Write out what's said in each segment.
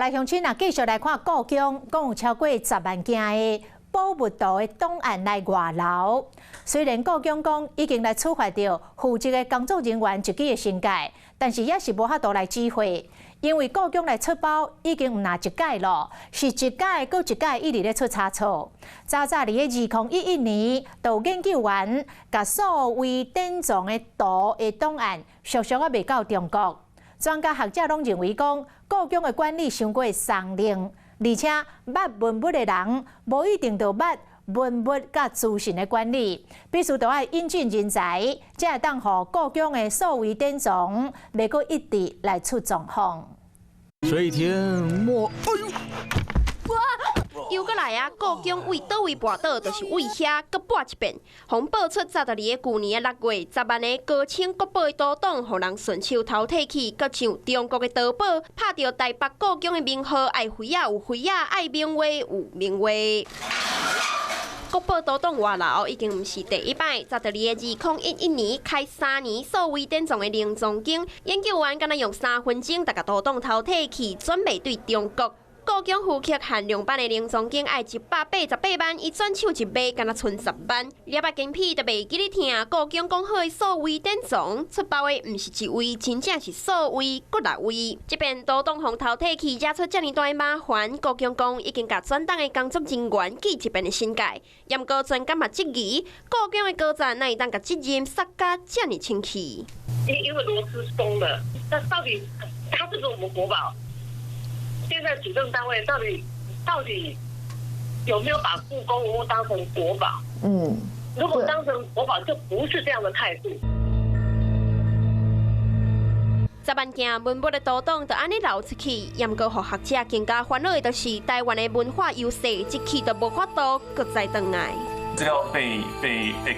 來鄉親啊，繼續來看故宮，講有超過10萬件的寶物圖的檔案來外流。雖然故宮講已經來處罰著負責的工作人員一支的懲戒，但是也是無法度來止血，因為故宮來出包已經毋但一擺咯，是一擺閣一擺一直咧出差錯。早早佇咧2011年，就有研究員共數位典藏的圖的檔案，陸續仔賣到中國。專家學者攏認為講，故宮的管理傷過鬆冗，而且捌文物的人無一定就捌文物佮資訊的管理，必須著愛引進人才，才會當予故宮的數位典藏袂閣一直來出狀況。水天莫，哎喲！哇！又閣來啊！故宮為佗位跋倒，就是為遐閣跋一遍。予人爆出早佇咧舊年的6月，10萬个高清國寶的圖檔，予人順手偷提去，閣上中國的淘寶，拍著台北故宮的名號，愛妃仔有妃仔，愛名畫有名畫。國寶圖檔外流已經毋是第一擺，早佇咧2011年開3年數位典藏的靈藏經研究員，敢若用3分鐘就共圖檔偷提去，轉賣對中國。故宮復刻限量版的靈藏經愛188萬，伊轉手一賣，敢若賰10萬。粒仔經皮都袂記咧疼。故宮講好的數位典藏出包的毋是一位，真正是數位幾若位。這遍圖檔予偷提去，惹出遮爾大的麻煩。故宮講已經共轉檔的工作人員記一遍的懲戒。毋過專家嘛質疑，故宮的高層哪會當共責任撒甲遮爾清氣？因為螺絲鬆了，那到底它是不是我們國寶？現在主政單位到底有沒有把故宮文物當成國寶？如果當成國寶，就不是這樣的態度。10萬件文物的圖檔就按呢流出去，毋過予學者更加煩惱的，就是台灣的文化優勢，一去就無法度閣再轉來。資料被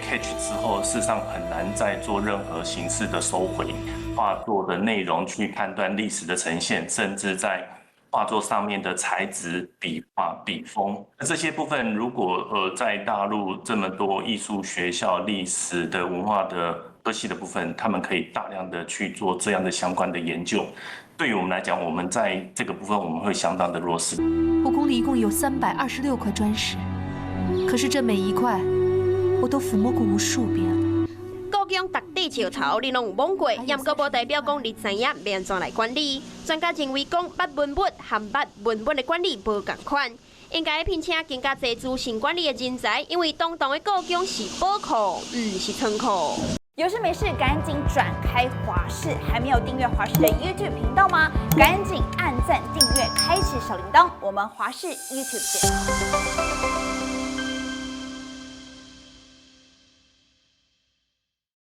catch 之後，事實上很難再做任何形式的收回。畫作的內容去判斷歷史的呈現，甚至在畫作上面的材質、筆畫、筆鋒，那這些部分，如果在大陸這麼多藝術學校、歷史的文化的科系的部分，他們可以大量的去做這樣的相關的研究。對於我們來講，我們在這個部分我們會相當的弱勢。故宮裡一共有326塊磚石，可是這每一塊，我都撫摸過無數遍了。故宮逐塊石頭，你攏有摸過，毋過無代表講你知影欲按怎來管理。專家認為講，捌文物和捌文物的管理無仝款，應該聘請更加濟資訊管理的人才，因為堂堂的故宮是寶庫，毋是倉庫。有事沒事趕緊轉開華視，還沒有訂閱華視的 YouTube 頻道嗎？趕緊按讚訂閱，開啟小鈴鐺。我們華視 YouTube 見。